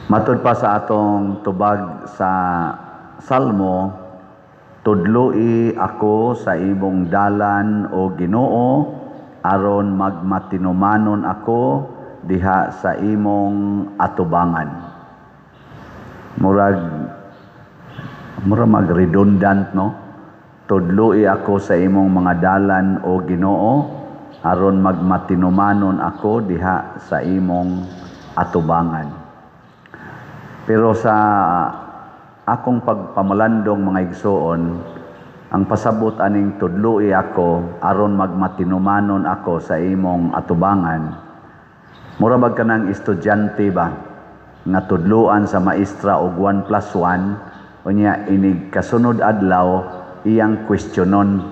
Matud pa sa atong tubag sa Salmo, "Tudloi ako sa imong dalan, o Ginoo, aron magmatinumanon ako diha sa imong atubangan." Murag mag redundant, no? "Tudloi ako sa imong mga dalan, o Ginoo, aron magmatinumanon ako diha sa imong atubangan." Pero sa akong pagpamalandong, mga igsoon, ang pasabot aning "tudloi ako aron magmatinumanon ako sa imong atubangan," mura bag kanang estudyante ba nga tudluan sa maestra og 1 plus 1, unya inig kasunod adlaw iyang questionon,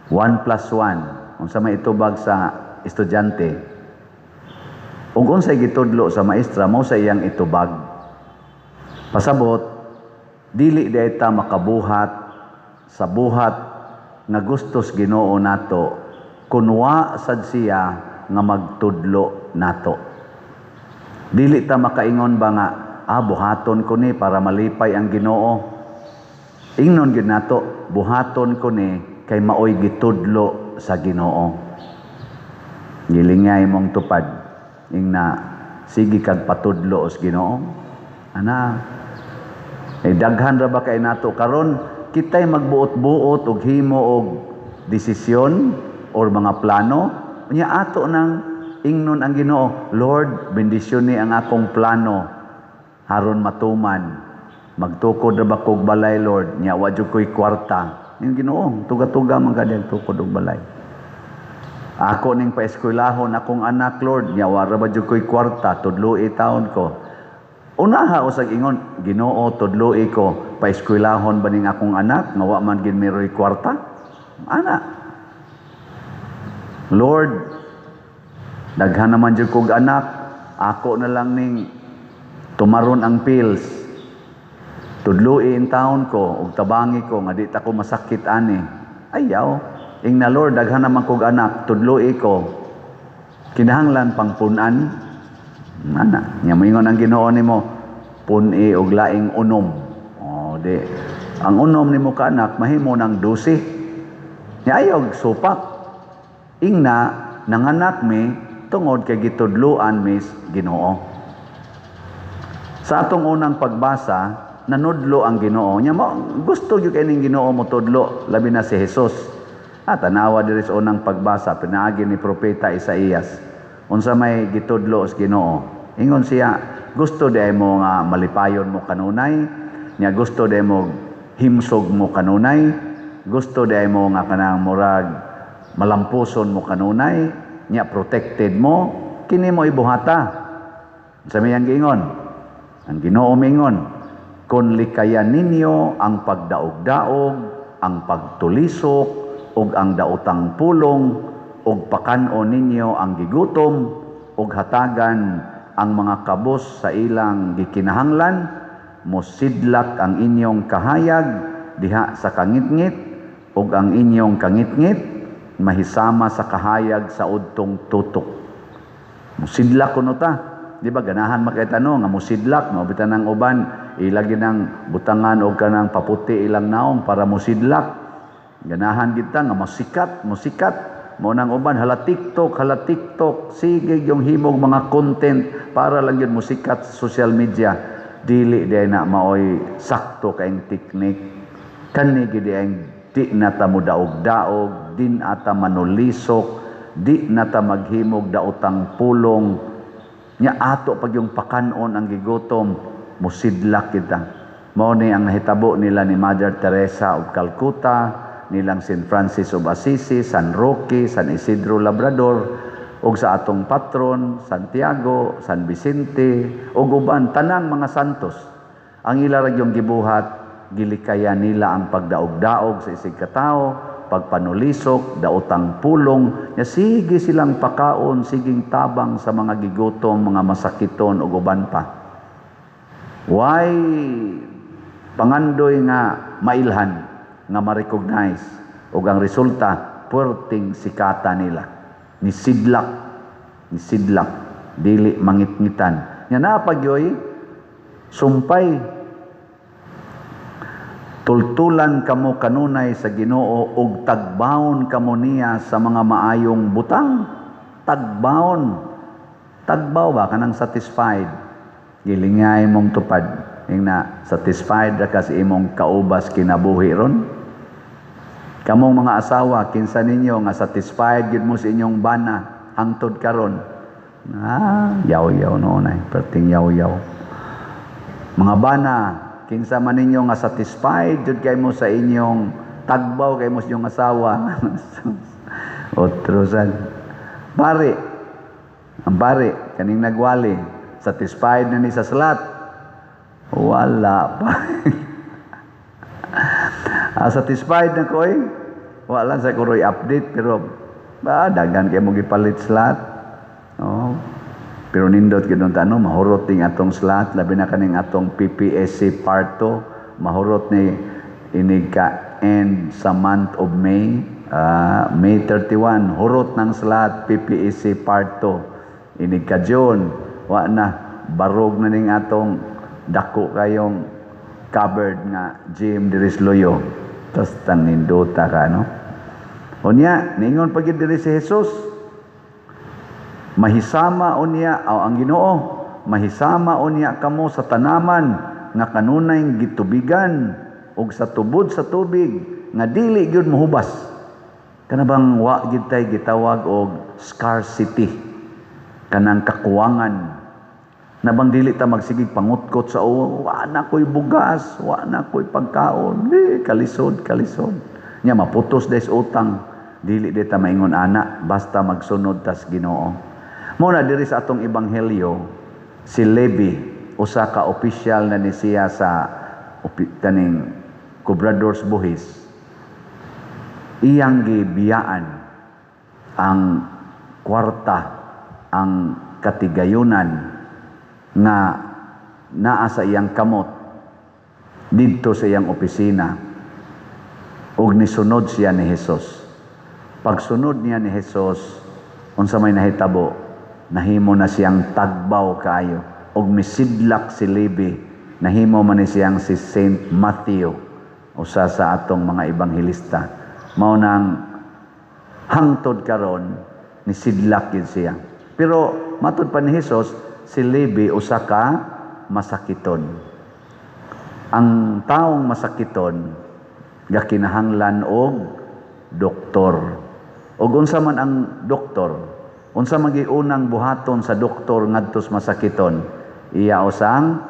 "1 plus 1, unsa may itubag sa estudyante?" Ug unsay gitudlo sa maestra, mao sa iyang itubag. Pasabot, dili diay ta makabuhat sa buhat nga gustos Ginoo nato kun wa sad siya nga magtudlo nato. Dili ta makaingon ba nga, "Ah, buhaton ko ni para malipay ang Ginoo." Ingnon gyud nato, "Buhaton ko ni kay maoy gitudlo sa Ginoo." Gilingay mong tupad. Ingna, "Sige kag patudlo os Ginoo." Ana, eh, daghan ra ba kay nato karon kitay magbuot-buot og himo og desisyon or mga plano, unya ato nang ingnon ang Ginoo, "Lord, bendisyon ni ang akong plano aron matuman. Magtukod ra ba kog balay, Lord, nya wa jud ko'y kwarta?" Ning Ginoo, "Tuga-tuga man ka tukod og balay." "Ako ning paeskwelahon akong anak, Lord, nya wa ra ba jud ko'y kwarta, tudloi taon ko." Unaha usag ingon, "Ginoo, tudloi ko, paeskwelahon ba ning akong anak nga wa man gid meroy kwarta?" Ana. "Lord, daghan naman jud kog anak, ako na lang ning tumaron ang pills. Tudloi in taon ko ug tabangi ko nga di ta ko masakit ani." Ayaw. Ingna, "Lord, daghan naman kog anak, tudloi ko. Kinahanglan pang punan." Ana, nya moingon ang Ginoo nimo, "Pun-i og laing unom." O di ang unom nimo ka anak mahimo ng 12. Nya ayaw supak. Ingna nanganak mi tungod kay gitudluan mis Ginoo. Sa atong unang pagbasa, nanudlo ang Ginoo. Nya mo gusto gyud kay ning Ginoo mo tudlo, labi na si Jesus. At tanawa diri sa unang pagbasa, pinaagi ni Propeta Isaías. Unsa may gitudlo sa Ginoo? Ingon siya, "Gusto di mo nga malipayon mo kanunay, nya gusto di mo himsog mo kanunay, gusto di mo nga kanang murag malampuson mo kanunay, nya protected mo, kini mo ibuhata." Sa may ang giingon? Ang Ginoo mingon, "Kung likayan ninyo ang pagdaog-daog, ang pagtulisok, ug ang daotang pulong, ug pakan-on ninyo ang gigutom, ug hatagan ang mga kabos sa ilang gikinahanglan, mosidlak ang inyong kahayag diha sa kangitngit, ug ang inyong kangitngit mahisama sa kahayag sa udtong tutok." Musidlak kuno ta. Di ba ganahan makita, no, nga musidlak mao bitan ang uban ilagi ng butangan og kanang paputi ilang naong para musidlak. Ganahan kita nga masikat, musikat. Mao nang uban hala TikTok, hala TikTok, sige yung himog mga content para lang yun musikat sa social media. Dili diay na maoy sakto kaayong teknik. Kani gid ang di na ta mo daog-daog, di na ta manulisok, di na ta maghimog daotang pulong. Nya ato pag yung pakanon ang gigutom, musidlak kita. Mao ni ang nahitabo nila ni Mother Teresa of Calcutta, nilang St. Francis of Assisi, San Roque, San Isidro Labrador, ug sa atong patron, Santiago, San Vicente, ug uban tanang mga santos. Ang ila ra yung gibuhat, gilikayan nila ang pagdaog-daog sa isig katawo, pagpanulisok, daotang pulong, nya sige silang pakaon, siging tabang sa mga gigutom, mga masakiton ug uban pa. Why pangandoy nga mailhan, nga ma-recognize, ug ang resulta puwerteng sikata nila? Ni sidlak, dili mangitngitan. Nya napagyoy Sumpay. Tultulan kamo kanunay sa Ginoo ug tagbawon kamo niya sa mga maayong butang. Tagbawon. Tagbaw ba kanang satisfied? Gilingay mong tupad. Ingna satisfied ra ka sa imong kaubas kinabuhi ron. Kamong mga asawa, kinsa ninyo nga satisfied gyud mo sa inyong bana hangtod karon? Ah, yaw-yaw noon ay, perting yaw-yaw. Mga bana, kinsa man ninyo nga satisfied jud kay mo sa inyong tagbaw kay mo sa inyong asawa? Otro sad. Pare, ang pare, kaning nagwali, satisfied na ni sa salat? Wala pa. Ah, satisfied na ko eh. Wala sa kuroy update, pero ba daghan kay mo gipalit slot. Oh. Pero nindot gyud ano, mahurot ning atong slot, labi na kaning atong PPSC part 2, mahurot ni inig ka end sa month of May, May 31, hurot ng slot PPSC part 2. Inig ka June, wa na, barog na ning atong dako kayong covered nga gym diri sa Luyo. Tas tanindota ka, no? Unya, ningon pa gyud diri si Jesus, mahisama unya aw ang Ginoo, mahisama unya kamo sa tanaman nga kanunay gitubigan ug sa tubod sa tubig nga dili gyud mohubas. Kana bang wa gyud tay gitawag og scarcity, kanang kakuwangan na bang dili ta magsigig pangutkot sa uwo, "Wa na ko'y bugas, wa na ko'y pagkaon, di kalisod, kalisod." Nya maputos des utang, dili di ta maingon ana basta magsunod tas Ginoo. Mo na diri sa atong ebanghelyo, si Levi, usa ka opisyal na ni siya sa kaning kobradors buhis, iyang gibiyaan ang kwarta, ang katigayunan nga naa sa iyang kamot didto sa iyang opisina ug nisunod siya ni Jesus. Pagsunod niya ni Jesus, unsa may nahitabo? Nahimo na siyang tagbaw kaayo ug misidlak si Levi, nahimo man ni siyang si Saint Matthew, usa sa atong mga ebanghelista. Mao nang hangtod karon nisidlak gid siya. Pero matud pa ni Jesus, si Levi usa ka masakiton. Ang taong masakiton gakinahanglan og doktor. Ug unsa man ang doktor? Unsa man unang buhaton sa doktor ngadto sa masakiton? Iya usang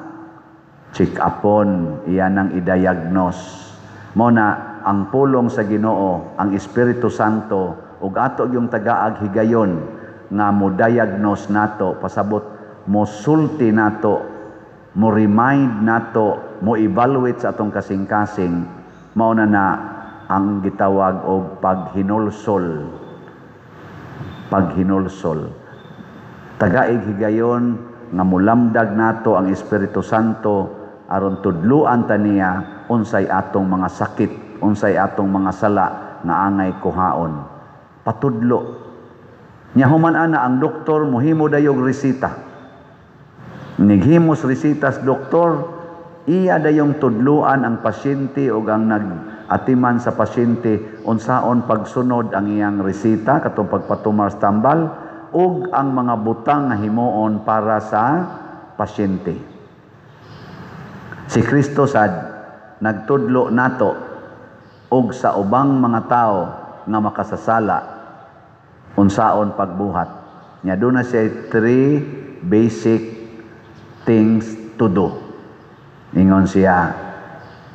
check-upon, iya nang i-diagnose. Mo na ang pulong sa Ginoo, ang Espiritu Santo ug ato yung tagaag higayon nga mo diagnose nato, pasabot mo sulti nato, mo remind nato, mo evaluate sa atong kasing-kasing. Mao na na ang gitawag og paghinulsol. Paghinulsol. Tagaig higayon nga mulamdag nato ang Espiritu Santo aron tudluan ta niya unsay atong mga sakit, unsay atong mga sala nga angay kuhaon. Patudlo. Nya human ana ang doktor mohimo dayog resita. Nighimos resitas doktor, iya dayong tudluan ang pasyente ug ang nag-atiman sa pasyente unsaon pagsunod ang iyang resita katong pagpatumar sa tambal ug ang mga butang nga himuon para sa pasyente. Si Kristo sad nagtudlo nato ug sa ubang mga tao nga makasasala unsaon pagbuhat. Nya doon na siya three basic things to do. Ingon siya,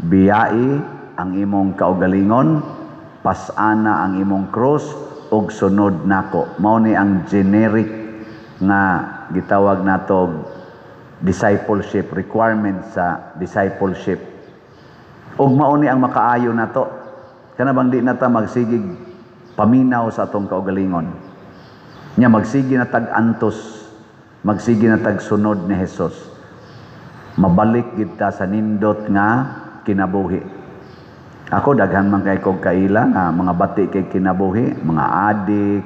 biyai ang imong kaugalingon, pasana ang imong cross, ug sunod nako. Mao ni ang generic nga gitawag nato discipleship, requirement sa discipleship. Ug mao ni ang makaayo nato. Kana bang di na ta magsigig paminaw sa atong kaugalingon. Nya magsige na tag antos, magsige na tag sunod ni Jesus. Mabalik gid ta sa nindot nga kinabuhi. Ako daghan man kay kog kaila nga mga bati kay kinabuhi, mga adik,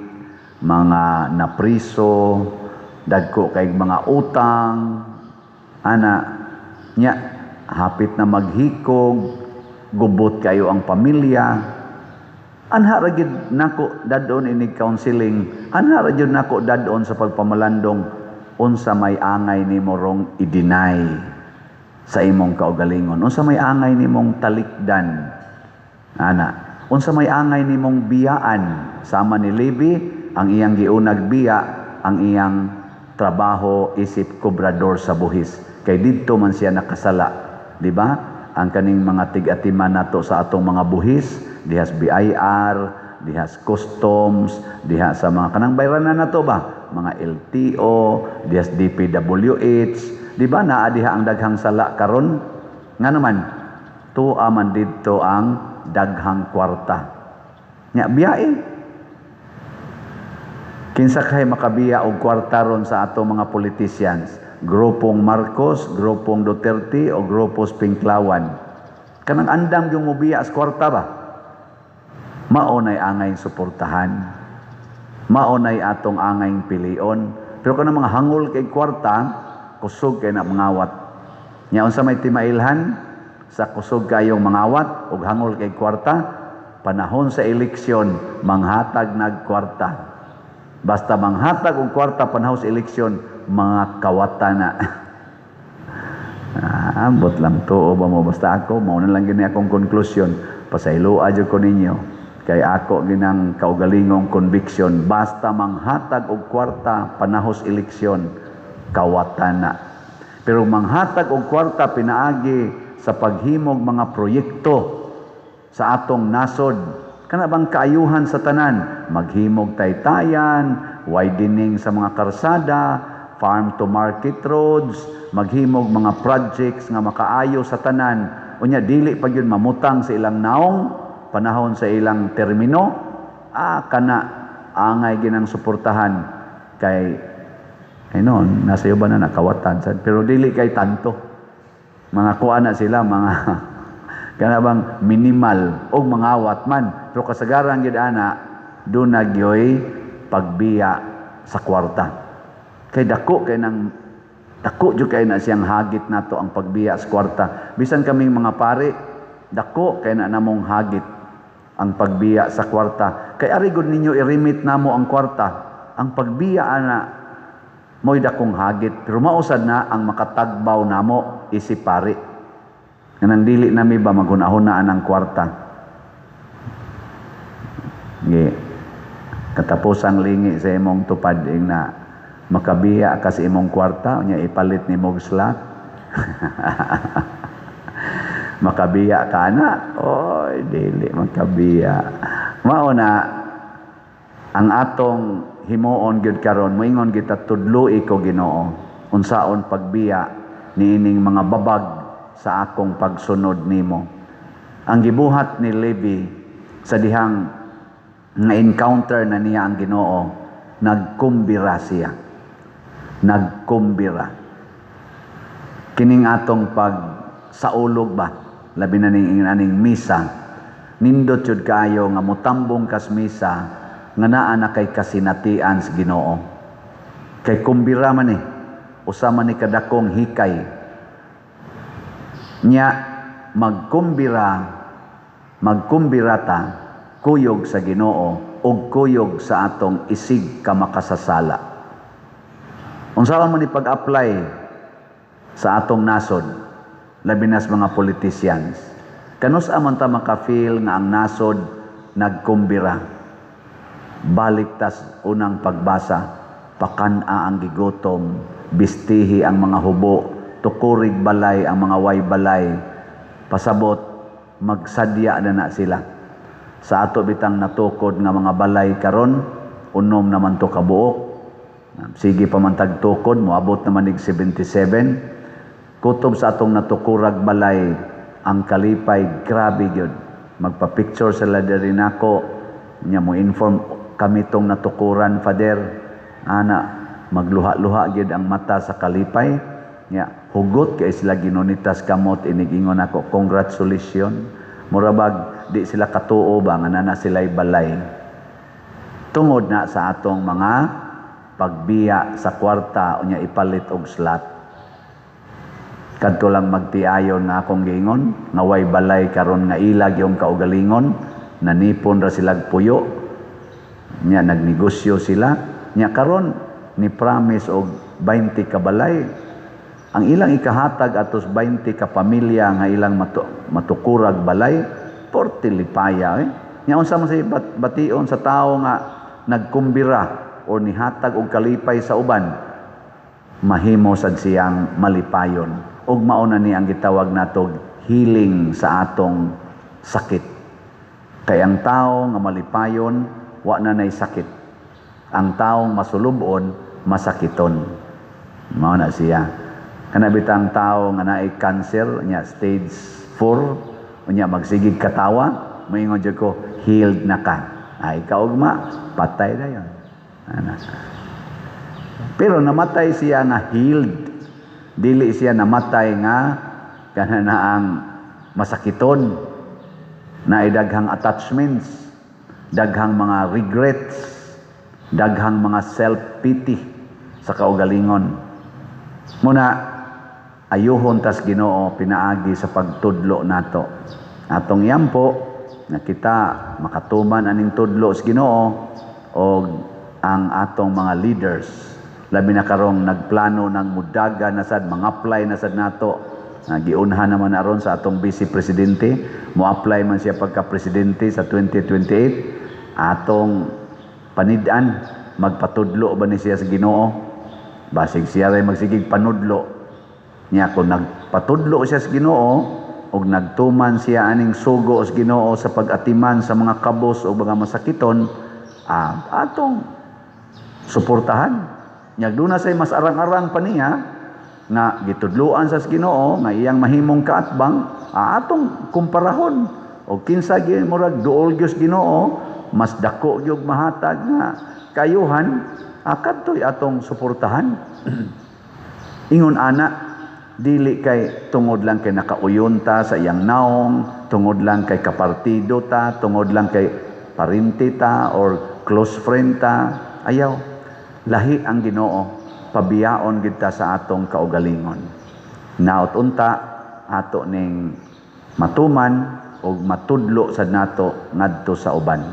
mga napriso, dagko kay mga utang, ana. Nya hapit na maghikog, gubot kayo ang pamilya. Anha ra gyud nako dad-on inig counseling, anha ra gyud nako dad-on sa pagpamalandong unsa may angay nimo rong i-deny sa imong kaugalingon, unsa may angay nimong talikdan ana, unsa may angay nimong biyaan. Sama ni Levi, ang iyang giunag biya ang iyang trabaho isip kobrador sa buhis, kay didto man siya nakasala, di ba? Ang kaning mga tig-atiman nato sa atong mga buhis dihas BIR, dihas customs, diha sa mga kanang bayranan nato ba, mga LTO, dihas DPWH, di ba? Naa diha ang daghang sala karon. Nga naman tuwa man didto ang daghang kwarta. Nya biyae, kinsa kay makabiya og kwarta ron sa ato mga politicians? Grupong Marcos, grupong Duterte o grupos Pinklawan? Kanang andam yung mobiya sa kwarta ba? Mao nay angay suportahan, mao nay atong angay pilion. Pero kanang mga hangol kay kwarta, kusog kay na mangawat. Nya unsa may timailhan sa kusog kayong mangawat ug hangol kay kwarta? Panahon sa eleksyon, manghatag nag kwarta. Basta manghatag og kwarta panahon sa eleksyon, mga kawata na. Ah, ambot lang tuo ba mo. Basta ako, mao na lang gini akong konklusyon. Pasayloa jud ko ninyo kay ako ginang kaugalingong conviction, basta manghatag og kwarta panahos eleksyon, kawata na. Pero manghatag og kwarta pinaagi sa paghimog mga proyekto sa atong nasod, kana bang kaayuhan sa tanan, maghimog taytayan, widening sa mga karsada, farm to market roads, maghimog mga projects nga makaayo sa tanan, unya dili pa gyud mamutang sa ilang naong panahon sa ilang termino, kana angay ginang suportahan kay ay noon nasa iyo ba na nakawatan sad, pero dili kay tanto mga kuan na sila, mga kana bang minimal og mangawat man. Pero kasagaran gid ana duna gyoy pagbiya sa kwarta, kay dako kay nang dako jud kay na siyang hagit nato ang pagbiya sa kwarta. Bisan kaming mga pare, dako kay na namong hagit ang pagbiya sa kwarta, kay ari gud ninyo i-remit namo ang kwarta. Ang pagbiya ana mo'y dakong hagit, pero mausad na ang makatagbaw namo isip pari. Nganang dili nami ba maghuna-hunaan ang kwarta. Gi katapusang lingi sa imong tupad ing na makabiya ka sa imong kwarta, unya ipalit nimo og slot. Makabiya ka na? Oy, dili makabiya. Mao na ang atong himuon gyud karon, moingon kita, "Tudloi ko, Ginoo, unsaon pagbiya niining mga babag sa akong pagsunod nimo." Ang gibuhat ni Levi sa dihang nga encounter na niya ang Ginoo, nagkumbira siya. Nagkumbira. Kining atong pag saulog ba, labi na ning aning misa, nindot jud kaayo nga motambong kas misa nga naa na kay kasinatian sa Ginoo. Kay kumbira man eh, usa man ni kadakong hikay. Nya magkumbira, magkumbira ta kuyog sa Ginoo ug kuyog sa atong isig ka makasasala. Unsaon man ni pag-apply sa atong nasod, labi na sa mga politicians? Kanus-a man ta maka-feel nga ang nasod nagkumbira? Balik tas unang pagbasa, pakan-a ang gigutom, bistihi ang mga hubo, tukurig balay ang mga way balay. Pasabot, magsadya na na sila. Sa ato bitang natukod nga mga balay karon, unom naman to kabuok. Sige pa man tagtukod, moabot naman ig 77. Kutob sa atong natukurag balay, ang kalipay grabe gyud. Magpa-picture sila diri nako, nya mo inform kami tong natukuran, Father. Ana, magluha-luha gyud ang mata sa kalipay. Nya hugot kay sila ginunitas kamot inig-ingon ako, "Congratulations." Mura bag di sila katuo ba nga nana sila'y balay. Tungod na sa atong mga pagbiya sa kwarta unya ipalit og slot. Kadto lang magtiayon nga akong giingon, nga way balay karon nga ila gyung kaugalingon, nanipon ra silag puyo. Nya nagnegosyo sila, nya karon ni promise og 20 ka balay. Ang ilang ikahatag atos 20 ka pamilya nga ilang matukurag balay, porte lipaya eh. Nya unsa man say bation sa tawo nga nagkumbira o nihatag og kalipay sa uban, mahimo sad siyang malipayon. Ug mao na ni ang gitawag natog healing sa atong sakit. Kay ang tao nga malipayon, wa na nay sakit. Ang taong masulubon, masakiton. Mao na siya. Kana bitang tao nga naay cancer nya stage 4, unya magsigig katawa, moingon jud ko, "Healed na ka." Ay kaugma, patay na yon. Ana. Pero namatay siya nga healed. Dili siya namatay nga kana na ang masakiton, na daghang attachments, daghang mga regrets, daghang mga self-pity sa kaugalingon. Muna, ayuhon tas Ginoo pinaagi sa pagtudlo nato. Atong yampo nga kita makatuman aning tudlo sa Ginoo og ang atong mga leaders, labi na karong nagplano ng mudaga na sad, mga-apply na sad nato. Giunhan naman aron sa atong vice presidente, mo-apply man siya pagka presidente sa 2028. Atong panid-an, magpatudlo ba ni siya sa Ginoo? Basig siya ray magsigig panudlo niya. Kung nagpatudlo siya sa Ginoo ug nagtuman siya aning sugo sa Ginoo sa pag-atiman sa mga kabos o mga masakiton, atong suportahan. Nya duna say mas arang-arang pa niya nga gitudloan sa Ginoo nga iyang mahimong kaatbang, atong kumparahon og kinsa gyud murag duol gyud Ginoo, mas dako gyud mahatag nga kayuhan, kadtoy atong suportahan. Ingon ana, dili kay tungod lang kay nakauyon ta sa iyang naong, tungod lang kay kapartido ta, tungod lang kay parinti ta or close friend ta. Ayaw. Lahi ang Ginoo, pabiyaon gid ta sa atong kaugalingon. Naot unta ato ning matuman og matudlo sad nato ngadto sa uban.